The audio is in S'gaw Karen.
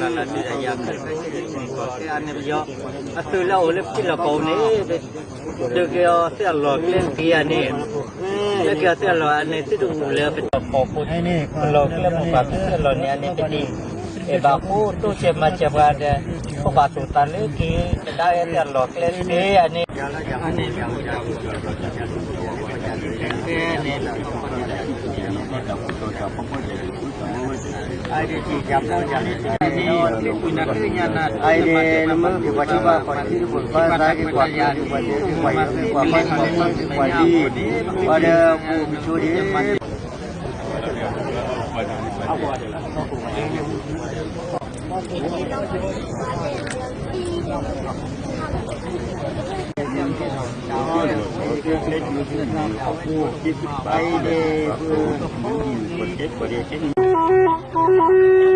လၢဒုးအယၤခဲလၢာ်ခဲဆ့န့ၣ် ပှၤကဲအါန့ၢ်ပယီၤ အသုးလၢအအိၣ်လၢပထံလီၢ်ကီၢ်ပူၤန့ၣ် ဒုးက့ၤအီၤသ့ၣ်အလီၢ်ကျဲတက့ၢ်ဧါန့ၣ်, လၢက့ၤအီၤသ့ၣ်အလီၢ်အန့ၣ် သုတအိၣ်လၢပထံလီၢ်ကီၢ်ပူၤန့ၣ် ပလီၢ်ကျဲပဘၣ်သုးသ့ၣ်အလီၢ်န့ၣ် အန့ၣ်ပဒံး အဲၣ်ဘၣ်ဃိတိစၢၤမၤစၢၤပှၤဒီး ပဘၣ်သူၣ်သးလၢက့ၤကဒါက့ၤသ့ၣ်အလီၢ်ကျဲတက့ၢ်ဧါန့ၣ် အံၤန့ၣ် နမ့ၢ်က့ၤပှၤထံဘၣ်ပှၤထံတဘိၣ်ဘၣ်သးက့ၤ ပှၤက့ၤပှၤသ့ၣ်က့ၤပှၤယီၤက့ၤပှၤမၤက့ၤပှၤလံ, ပှၤဒီးပအိၣ်ကဆိဒံး အံၤန့ၣ်